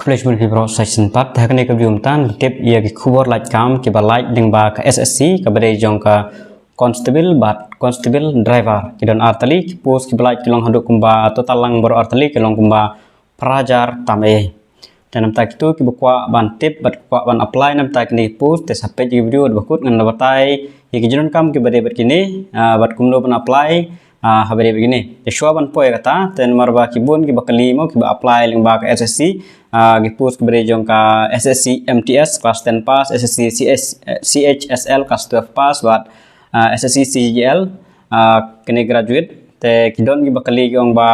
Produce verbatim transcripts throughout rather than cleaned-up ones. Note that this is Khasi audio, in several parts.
Khublei shibun phi baroh sa shisien pat. Te ha kane ka video mynta ngan pyntip ïa ki khubor lait kam kiba lait lyngba ka S S C, kaba dei jong ka constable bad constable driver. Ki don ar tylli ki post kiba lait, ki long haduh kumba, total lang baroh ar tylli ki long kumba phra hajar tam eh. Te namta kito kiba kwah ban tip bad kwah ban apply namta kine ki post, te sa peit ïa ki video haduh ba kut. Ngan da batai ïa ki jingdonkam kiba dei bad kine, ah, bad kumno ban apply, ah, haba dei bad kine. Te shuwa ban poi kata, te namar ba ki bun kiba kylli mo, kiba apply lyngba ka S S C, ah, ki post kiba dei jong ka S S C M T S class ten pass, S S C C H, eh, C H S L class twelve pass, bad, ah, S S C C G L, ah, kine graduate. Te ki don kiba kylli ki ong ba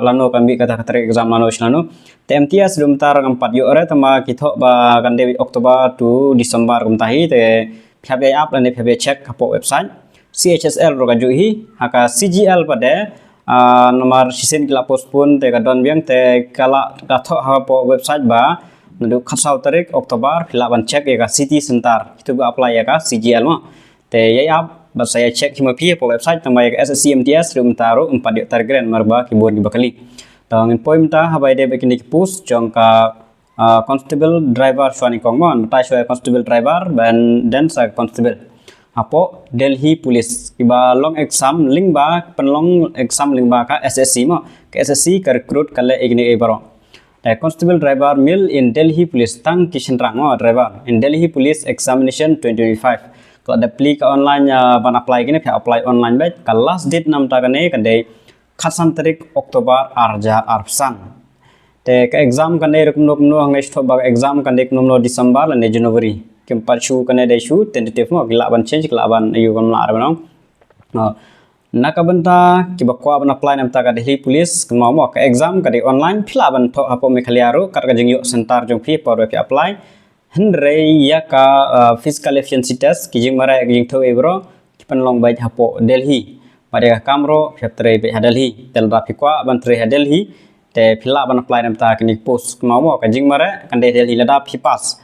lano kan mih kata ka tarik exam, lano shi lano. Te M T S haduh mynta ngam pat ïoh re, tangba ki thoh ba kan dei October to December kumta hi. Te phi hap ïa ap lane phi hap ïa check hapoh website. C H S L ruh kajuh hi, ha ka C G L pat de, ah, namar shisien ki la postpone te ka don biang, te ka la, ka thoh hapoh website ba naduh khatsaw tarik October phi lah ban check ïa ka city center kito ba apply ïa ka C G L mo. Te ïa ap bad sa ïa check hi ma phi hapoh website, tangba ïa ka S S C M T S haduh mynta ruh ym pat ïoh target namar ba ki bun kiba kylli. Te ngin poi mynta haba ïadei bad kine ki post jong ka, ah, constable driver shuwa nyngkong mo. Mynta shuwa constable driver, ban dei sa constable hapoh Delhi Police, kiba long exam lyngba, pynlong exam lyngba ka S S C mo. Ka S S C ka recruit ka leh ïa kine baroh. Te constable driver male in Delhi Police, tang ki shynrang mo driver, in Delhi Police examination twenty twenty-five. Ka la dep plie ka online, ah, ban apply kine, phi apply online beit. Ka last date namta kane ka dei khatsan tarik October ar hajar arphew san. Te ka exam kan dei ruh kumno kumno, hangne shu thoh ba ka exam kan dei kumno kumno, December lane January. Kim pat shu, kane dei shu tentative mo, ki lah ban change, ki lah ban ïoh, kam lah re ban ong. Oh. Na ka bynta kiba kwah ban apply namta ka Delhi Police, kynmaw mo, ka exam ka dei online, phi lah ban thoh hapoh Meghalaya ruh, kat ka jingïoh center jong phi por ba phi apply. Hynrei ïa ka, ah, physical efficiency test, ki jingmareh, ki jingthoh ei baroh, ki pynlong beit hapoh Delhi. Bad ïa ka kam ruh phi hap trei beit ha Delhi. Te lada phi kwah ban trei ha Delhi, te phi lah ban apply namta kine ki post. Kynmaw mo, ka jingmareh kan dei Delhi lada phi pass.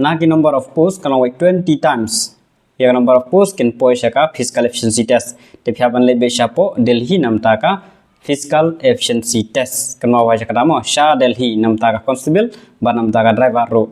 Na ki number of post kan long beit twenty times ïa ka number of post kin poi sha ka physical efficiency test. Te phi hap ban leit beit shapoh Delhi namta ka physical efficiency test. Kynmaw wai sha kata mo, sha Delhi namta ka constable bad namta ka driver ruh.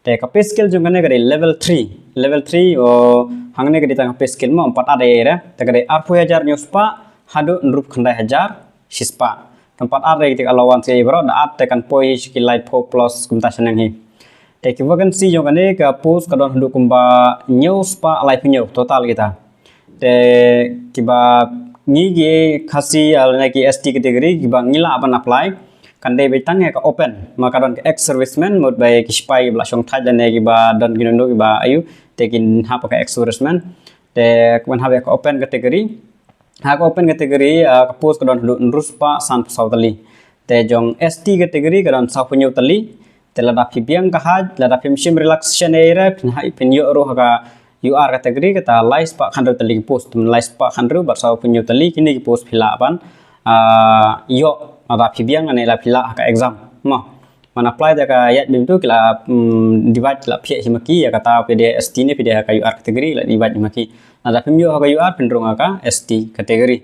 Te ka pay scale jong kane ka dei level three. Level three, oh, hangne ka dei tang ka pay scale mo, ym pat at ei re. Te ka dei arphew hajar hynñiew spah haduh hynriewphew khyndai hajar shispah. Te ym pat at re ki allowance ei baroh, da at te kan poi sha ki laiphew plus kumta shaneng hi. Te ki vacancy jong kane ka post ka don haduh kumba hynñiew spah laiphew hynñiew total kita. Te kiba ngi ki Khasi lane ki S T category kiba ngi lah ban apply, kan dei beit tang ïa ka open. Ma ka don ka ex serviceman, mut ba ki sipai kiba la shong thait lane kiba don ki nongduk kiba ayu, te kin hap ka ex serviceman. Te kin hap ïa ka open category. Ha ka open category, ah, ka post ka don haduh hynriew spah sanphew saw tylli. Te jong S T category ka don sawphew hynñiew tylli. Te lada phi biang ka height, lada phim shim relaxation ei re, phin hap, phin ïoh ruh ha ka U R category, kata lai spah khathynriew tylli ki post, lai spah khathynriew bad sawphew hynñiew tylli, kine ki post phi lah ban, ah, ïoh lada phi biang lane lada phi lah ha ka exam mo. Man apply da ka ïaid bym tu ki la, mm, divide, ki la phiah hi ma ki, ïa kata phi dei S T ne phi dei ha ka U R category, la divide hi ma ki. Lada phim ïoh ha ka U R phin rung ha ka S T category.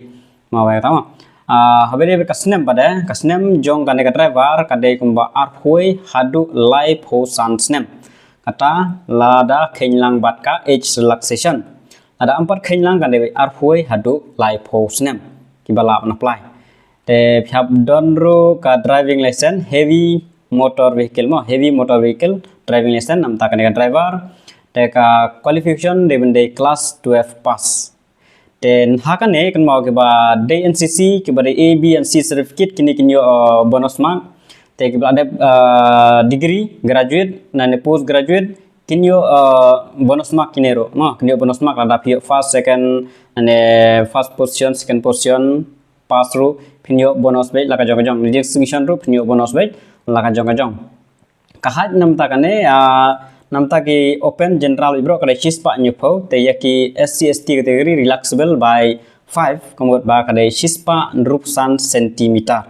Ma wai kata mo. Ah, haba dei ka snem pat de, ka snem jong kane ka driver ka dei kumba arphew haduh laiphew san snem. Kata lada kheiñ lang bad ka age relaxation. Lada ym pat kheiñ lang kan dei arphew haduh laiphew snem kiba lah ban apply. Te phi hap don ruh ka driving license, heavy motor vehicle mo, heavy motor vehicle driving license namta kane ka driver. Te ka qualification dei ban dei class twelve pass. Te ha kane kynmaw kiba dei N C C, kiba dei A, B and C certificate, kine kin ïoh, uh, bonus mark. Te kiba la dep, uh, degree, graduate lane post graduate, kin ïoh, uh, bonus mark kine ruh mo, kin ïoh bonus mark lada phi ïoh first, second, lane first position, second position, pass ruh phin ïoh bonus beit la ka jong ka jong. Distinction ruh phin ïoh bonus beit la ka jong ka jong. Ka height namta kane, ah, namta ki open general baroh ka dei shispah hynñiewphew, te ïa ki S C S T category relaxable by five, ka mut ba ka dei shispah hynriewphew san centimeter.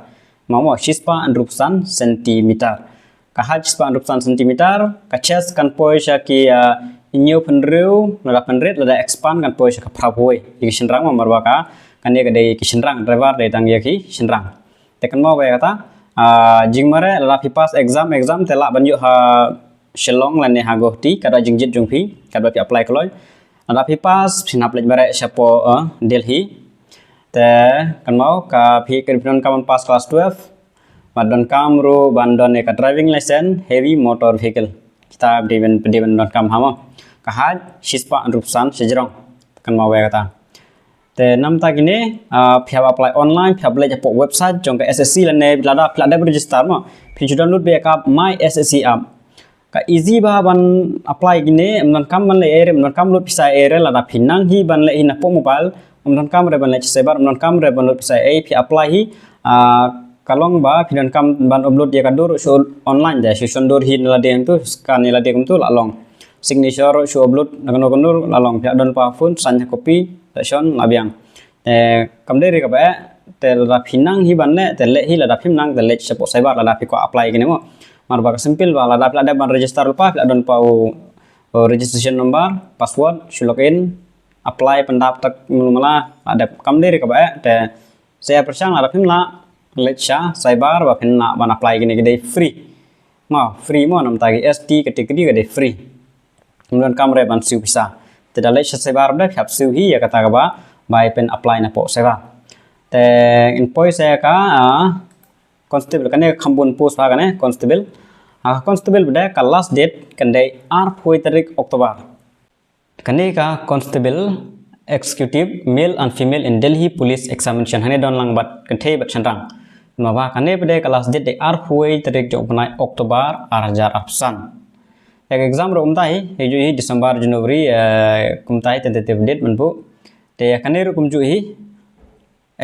Mo mo, shispah hynriewphew san centimeter. Ka height shispah hynriewphew san centimeter, ka chest kan poi sha ki, ah, hynñiewphew hynriew, lada pynrit, lada expand kan poi sha ka phraphew wei. Ïa ki shynrang mo, namar ba ka, kane ka dei ki shynrang, driver dei tang ïa ki shynrang. Te kynmaw ba ïa kata, Ah, jingmareh lada phi pass exam, exam te lah ban ïoh ha Shillong lane ha Guwahati, katba jingjied jong phi, katba phi apply kloi. Lada phi pass, phin hap leit mareh shapoh, ah, Delhi. Te kynmaw ka phi, ka phi donkam ban pass class twelve. Bad donkam ruh ban don ïa ka driving license, heavy motor vehicle. Kita dei ban, dei ban donkam ha mo. Ka height shispah hynriewphew san shajrong. Kynmaw ïa kata. Te namta kine, ah, phi hap apply online, phi hap leit hapoh website jong ka S S C lane lada phi la dep register mo. Phi ju download beit ïa ka My S S C app. Ka easy bha ban apply kine, ym donkam ban leh ei ei re, ym donkam lut pisa ei ei re, lada phi nang hi ban leh hi napoh mobile, ym donkam re ban leit sha cyber, ym donkam re ban lut pisa ei ei, phi apply hi, ah, ka long ba phi donkam ban upload ïa ka dur shu online de, shu shon dur hi na lade kumtu, scan ïa lade kumtu la long. Signature shu upload na kano kano la long, phi la don pa phone, sign copy, la shon la biang. Eh, kam dei re kaba eh, te lada phi nang hi ban leh, te leh hi, lada phim nang, te leit shapoh cyber lada phi kwah apply kine mo. Namar ba ka simple bha, lada phi la dep ban register lypa, phi la don pa u, u registration number, password, shu login, apply pyndap tak mulu mala, la dep, kam dei re kaba eh, te sa ïa pyrshang lada phim lah, leit sha cyber ba phin lah ban apply kine, ki dei free. Mo, free mo, namta ki S T category ka dei free. Ym donkam re ban siew pisa. Te da leit sha cyber ba dei phi hap siew hi ïa kata kaba bai phin apply napoh cyber. Te ngin poi sha ka, ah, constable, kane ka kham bun post bha kane constable. Ah, constable ba dei ka last date kan dei arphew tarik October. Kane ka constable executive male and female in Delhi police examination, hangne don lang bad kynthei bad shynrang. Namar ba kane ba dei ka last date dei arphew tarik jong u bnai October ar hajar arphew san. Ïa ka exam ruh kumta hi, hi ju hi December, January, eh, kumta hi tentative date ban buh. Te ïa kane ruh kumjuh hi.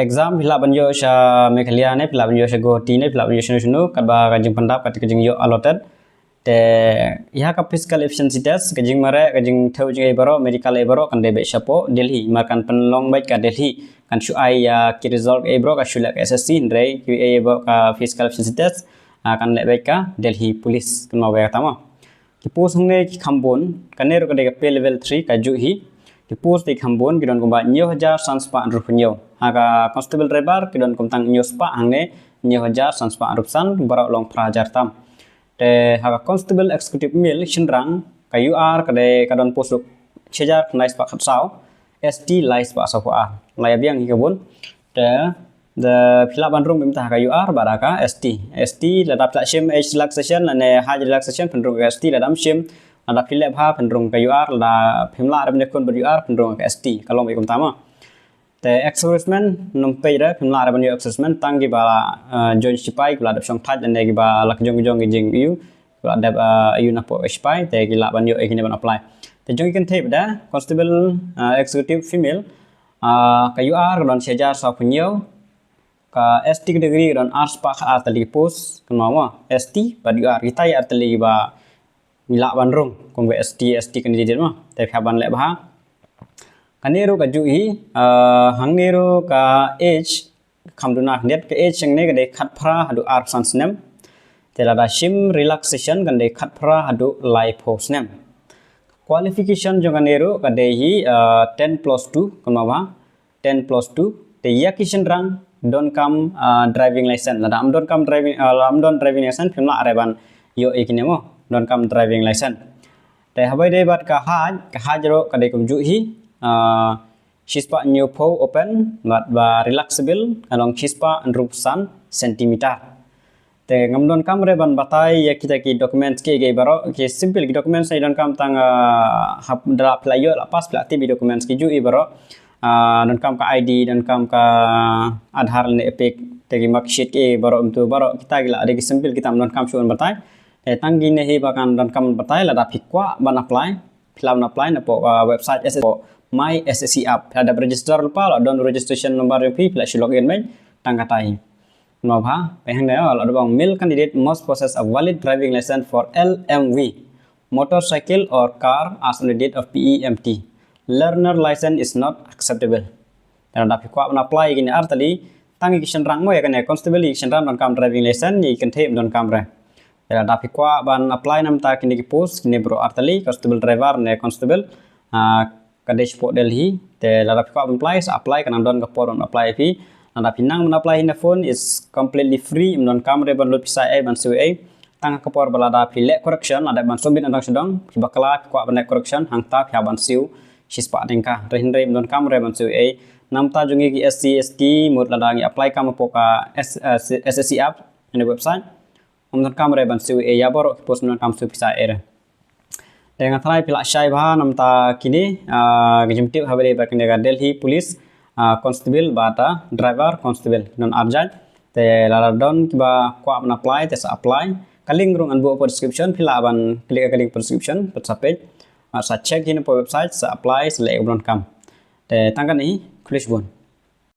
Exam phi lah ban ïoh sha Meghalaya ne, phi lah ban ïoh sha Guwahati ne, phi lah ban ïoh shano shano, katba ka jingpyndap, kat ka jingïoh allotted. Te ïa ka physical efficiency test, ka jingmareh, ka jingthew jingaiei baroh, medical ei baroh, kan dei beit shapoh Delhi, namar kan pynlong beit ka Delhi. Kan shu ai ïa ki result ei baroh, ka shu leh ka S S C, hynrei kiei baroh ka physical efficiency test, ah, kan leh beit ka Delhi police, kynmaw beit kata mo. Ki post hangne ki kham bun, kane ruh ka dei ka pay level three, kajuh hi. Ki post dei kham bun, ki don kumba hynñiew hajar san spah hynriewphew hynñiew. Ha ka constable driver, ki don kum tang hynñiew spah, hangne hynñiew hajar san spah hynriewphew san, baroh long phra hajar tam. Te ha ka constable executive male shynrang, ka U R ka dei, ka don post ruh shi hajar khyndai spah khatsaw, S T lai spah sawphew ar. Lai biang hi ka bun. Te da phi lah ban rung beit mynta ha ka U R bad ha ka S T. S T lada phi lah shim age relaxation lane height relaxation, phin rung ka S T, lada ym shim, lada phi leh bha phin rung ka U R, lada phim lah re ban ïakhun bad U R phin rung ka S T. Ka long beit kumta mo. Te ex-serviceman, ym peit re, phim lah re ban ïoh ex-serviceman, tang kiba, eh, join sipai, kiba la dep shong thait lane kiba la kjong kjong ki jingaiu, kiba la dep, eh, aiu napoh sipai, te ki lah ban ïoh, eh, kine ban apply. Te jong ki kynthei pat de, constable, eh, executive female, ah, ka U R ka don shi hajar sawphew hynñiew, ka S T category ka don ar spah khat ar tylli ki post, kynmaw mo, S T bad U R, kita ki ar tylli kiba ngi lah ban rung kum ka S T, S T candidate mo. Te phi hap ban leh bha. Kane ruh kajuh hi, ah, hangne ruh ka age kham duna khyndiat, ka age hangne ka dei khatphra haduh arphew san snem. Te lada shim relaxation kan dei khatphra haduh laiphew snem. Qualification jong kane ruh ka dei hi, ah, ten plus two, kynmaw bha. Ten plus two, te ïa ki shynrang donkam, ah, driving license. Lada ym donkam driving, ah, lada ym don driving license, phim lah re ban ïoh ïa kine mo, donkam driving license. Te haba ïadei bad ka height, ka height ruh ka dei kumjuh hi, ah, shispah hynñiewphew open, bad ba relaxable, ka long shispah hynriewphew san centimeter. Te ngam donkam re ban batai ïa kita ki documents kiei kiei baroh, ki simple ki documents ngi donkam tang, ah, hap da phi la ïoh la pass phi la tip ïa ki documents kijuh i baroh. Ah, donkam ka I D, donkam ka Aadhaar ne EPIC, te ki marksheet kiei baroh, mynta baroh kita ki la dei ki simple, kita ngam donkam shuh ban batai. Te tang kine hi ba kan donkam ban batai, lada phi kwah ban apply, phi lah ban apply napoh, ah, website S S C, My S S C app. Phi lah dep register lypa, la don registration number jong phi, phi lah shu login beit, tang kata hi. Mo bha, pynhynnin eh, la dei ba ong male candidate must possess a valid driving license for L M V, motorcycle or car as on the date of P E M T. Learner license is not acceptable. Te lada phi kwah ban apply kine ar tylli, tang ki shynrang mo, ïa kane constable ki shynrang donkam driving license, ki kynthei ym donkam re. Te lada phi kwah ban apply namar kine ki post, kine baroh ar tylli, constable driver ne constable, ah, ka dei shapoh Delhi. Te lada phi kwah ban apply, sa apply, ka nang don ka por ban apply phi. Lada phi nang ban apply hi na phone, it's completely free, ym donkam re ban lut pisa ei ban siew ei. Tang ka por ba lada phi leh correction, lada ban submit na dong sha dong, phi bakla, phi kwah ban leh correction, hangta phi hap ban siew shispah tyngka. Hynrei hynrei ym donkam re ban siew ei. Namar jong ngi ki S C S T, mut lada ngi apply kam hapoh ka S-, eh, S S C app, ine website, ym donkam re ban siew ei, ïa baroh ki post ym donkam siew pisa ei re. Te nga tharai phi lah shai bha namar kine, ah, ka jingtip ha balei ba kine ka Delhi Police, ah, Constable bad Driver Constable, don ar jait. Te lada don kiba kwah ban apply, te sa apply. Ka link ruh ngan buh hapoh description, phi lah ban click ka link hapoh description, bad sa peit. Bad sa check hi na hapoh website, sa apply, sa leh kaba donkam. Te tang katne hi, khublei shibun.